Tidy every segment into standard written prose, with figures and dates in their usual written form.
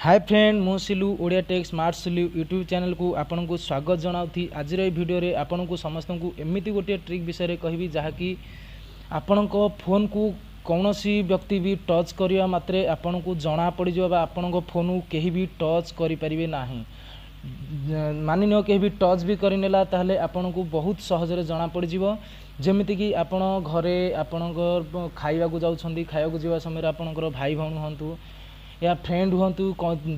ହାଏ friend, ମୁଁ Silu, Odia tech smart Silu YouTube ଚ୍ୟାନେଲକୁ ଆପଣଙ୍କୁ ସ୍ୱାଗତ ଜଣାଉଛି। ଆଜିର ଏହି ଭିଡ଼ିଓରେ ଆପଣଙ୍କୁ ସମସ୍ତଙ୍କୁ ଏମିତି ଗୋଟିଏ ଟ୍ରିକ୍ ବିଷୟରେ କହିବି, ଯାହାକି ଆପଣଙ୍କ ଫୋନ୍କୁ କୌଣସି ବ୍ୟକ୍ତି ବି ଟଚ୍ କରିବା ମାତ୍ରେ ଆପଣଙ୍କୁ ଜଣା ପଡ଼ିଯିବ ବା ଆପଣଙ୍କ ଫୋନ୍କୁ କେହି ବି ଟଚ୍ କରିପାରିବେ ନାହିଁ। ମାନିନିଅ କେହି ବି ଟଚ୍ ବି କରିନେଲା, ତାହେଲେ ଆପଣଙ୍କୁ ବହୁତ ସହଜରେ ଜଣାପଡ଼ିଯିବ। ଯେମିତିକି ଆପଣ ଘରେ ଆପଣଙ୍କ ଖାଇବାକୁ ଯାଉଛନ୍ତି, ଖାଇବାକୁ ଯିବା ସମୟରେ ଆପଣଙ୍କର ଭାଇ ଭଉଣୀ ହୁଅନ୍ତୁ ୟା ଫ୍ରେଣ୍ଡ ହୁଅନ୍ତୁ,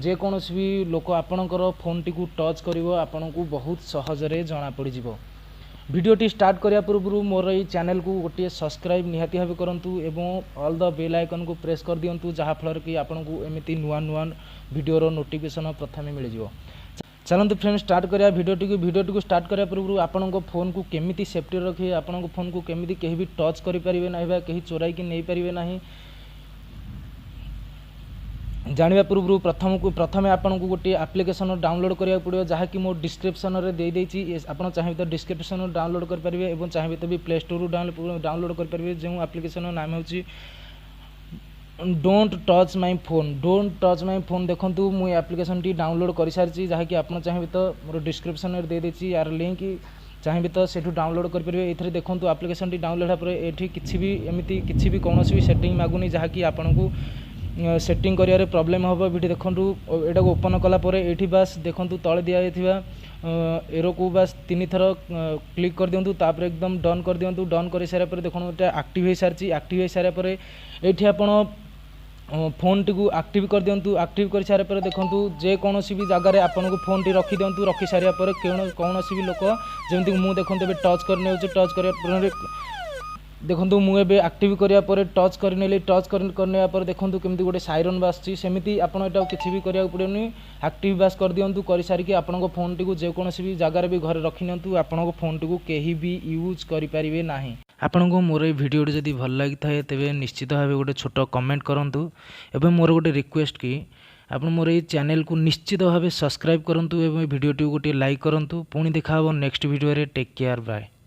ଯେକୌଣସି ବି ଲୋକ ଆପଣଙ୍କର ଫୋନ୍ଟିକୁ ଟଚ୍ କରିବ, ଆପଣଙ୍କୁ ବହୁତ ସହଜରେ ଜଣାପଡ଼ିଯିବ। ଭିଡ଼ିଓଟି ଷ୍ଟାର୍ଟ କରିବା ପୂର୍ବରୁ ମୋର ଏଇ ଚ୍ୟାନେଲକୁ ଗୋଟିଏ ସବସ୍କ୍ରାଇବ୍ ନିହାତି ଭାବେ କରନ୍ତୁ ଏବଂ ଅଲ୍ the bail ଆଇକନ୍କୁ ପ୍ରେସ୍ କରିଦିଅନ୍ତୁ, ଯାହାଫଳରେ କି ଆପଣଙ୍କୁ ଏମିତି ନୂଆ ନୂଆ ଭିଡ଼ିଓର ନୋଟିଫିକେସନ୍ ପ୍ରଥମେ ମିଳିଯିବ। ଚାଲନ୍ତୁ ଫ୍ରେଣ୍ଡ, ଷ୍ଟାର୍ଟ କରିବା ଭିଡ଼ିଓଟିକୁ। ଭିଡ଼ିଓଟିକୁ ଷ୍ଟାର୍ଟ କରିବା ପୂର୍ବରୁ ଆପଣଙ୍କ ଫୋନ୍କୁ କେମିତି ସେଫ୍ଟିରେ ରଖିବେ, ଆପଣଙ୍କ ଫୋନ୍କୁ କେମିତି କେହି ବି ଟଚ୍ କରିପାରିବେ ନାହିଁ ବା କେହି ଚୋରାଇକି ନେଇପାରିବେ ନାହିଁ ଜାଣିବା ପୂର୍ବରୁ ପ୍ରଥମେ ଆପଣଙ୍କୁ ଗୋଟିଏ ଆପ୍ଲିକେସନ୍ ଡାଉନଲୋଡ଼୍ କରିବାକୁ ପଡ଼ିବ, ଯାହାକି ମୋ ଡିସ୍କ୍ରିପ୍ସନ୍ରେ ଦେଇଦେଇଛି। ଆପଣ ଚାହିଁବେ ତ ଡିସ୍କ୍ରିପ୍ସନ୍ରୁ ଡାଉନଲୋଡ଼୍ କରିପାରିବେ ଏବଂ ଚାହିଁବେ ତ ବି ପ୍ଲେ ଷ୍ଟୋରରୁ ଡାଉନଲୋଡ଼୍ କରିପାରିବେ। ଯେଉଁ ଆପ୍ଲିକେସନ୍ର ନାମ ହେଉଛି "Don't touch my phone", "Don't touch my phone"। ଦେଖନ୍ତୁ, ମୁଁ ଏ ଆପ୍ଲିକେସନ୍ଟି ଡାଉନଲୋଡ଼୍ କରିସାରିଛି, ଯାହାକି ଆପଣ ଚାହିଁବେ ତ ମୋର ଡିସ୍କ୍ରିପ୍ସନ୍ରେ ଦେଇଦେଇଛି ୟାର ଲିଙ୍କ୍, ଚାହିଁବେ ତ ସେଠୁ ଡାଉନଲୋଡ଼୍ କରିପାରିବେ। ଏଥିରେ ଦେଖନ୍ତୁ, ଆପ୍ଲିକେସନ୍ଟି ଡାଉନଲୋଡ଼୍ ହେଲା ପରେ ଏଠି କିଛି ବି ଏମିତି କିଛି ବି କୌଣସି ବି ସେଟିଂ ମାଗୁନି, ଯାହାକି ଆପଣଙ୍କୁ ସେଟିଂ କରିବାରେ ପ୍ରୋବ୍ଲେମ୍ ହେବ। ଏଠି ଦେଖନ୍ତୁ, ଏଇଟାକୁ ଓପନ୍ କଲା ପରେ ଏଇଠି ବାସ୍ ଦେଖନ୍ତୁ, ତଳେ ଦିଆଯାଇଥିବା ଏରୋକୁ ବାସ୍ ତିନିଥର କ୍ଲିକ୍ କରିଦିଅନ୍ତୁ। ତାପରେ ଏକଦମ ଡନ୍ କରିଦିଅନ୍ତୁ। ଡନ୍ କରିସାରିବା ପରେ ଦେଖନ୍ତୁ, ଏଇଟା ଆକ୍ଟିଭ୍ ହୋଇସାରିଛି। ଆକ୍ଟିଭ୍ ହୋଇସାରିବା ପରେ ଏଇଠି ଆପଣ ଫୋନ୍ଟିକୁ ଆକ୍ଟିଭ୍ କରିଦିଅନ୍ତୁ। ଆକ୍ଟିଭ୍ କରିସାରିବା ପରେ ଦେଖନ୍ତୁ, ଯେକୌଣସି ବି ଜାଗାରେ ଆପଣଙ୍କୁ ଫୋନ୍ଟି ରଖିଦିଅନ୍ତୁ। ରଖିସାରିବା ପରେ କୌଣସି ବି ଲୋକ, ଯେମିତିକି ମୁଁ ଦେଖନ୍ତୁ ଏବେ ଟଚ୍ କରିନେଉଛି। ଟଚ୍ କରିବା ପରେ ଦେଖନ୍ତୁ, ମୁଁ ଏବେ ଆକ୍ଟିଭ୍ କରିବା ପରେ ଟଚ୍ କରିନେଲି। ଟଚ୍ କରିନେବା ପରେ ଦେଖନ୍ତୁ କେମିତି ଗୋଟେ ସାଇରନ୍ ବାଜୁଛି। ସେମିତି ଆପଣ ଏଇଟା କିଛି ବି କରିବାକୁ ପଡ଼ିବନି, ଆକ୍ଟିଭ୍ ବାସ୍ କରିଦିଅନ୍ତୁ। କରିସାରିକି ଆପଣଙ୍କ ଫୋନ୍ଟିକୁ ଯେକୌଣସି ବି ଜାଗାରେ ବି ଘରେ ରଖିନିଅନ୍ତୁ, ଆପଣଙ୍କ ଫୋନ୍ଟିକୁ କେହି ବି ୟୁଜ୍ କରିପାରିବେ ନାହିଁ। ଆପଣଙ୍କୁ ମୋର ଏଇ ଭିଡ଼ିଓଟି ଯଦି ଭଲ ଲାଗିଥାଏ, ତେବେ ନିଶ୍ଚିତ ଭାବେ ଗୋଟେ ଛୋଟ କମେଣ୍ଟ କରନ୍ତୁ ଏବଂ ମୋର ଗୋଟେ ରିକ୍ୱେଷ୍ଟ କି ଆପଣ ମୋର ଏଇ ଚ୍ୟାନେଲକୁ ନିଶ୍ଚିତ ଭାବେ ସବସ୍କ୍ରାଇବ୍ କରନ୍ତୁ ଏବଂ ଏ ଭିଡ଼ିଓଟିକୁ ଗୋଟିଏ ଲାଇକ୍ କରନ୍ତୁ। ପୁଣି ଦେଖା ହେବ ନେକ୍ସଟ ଭିଡ଼ିଓରେ। Take care, bye.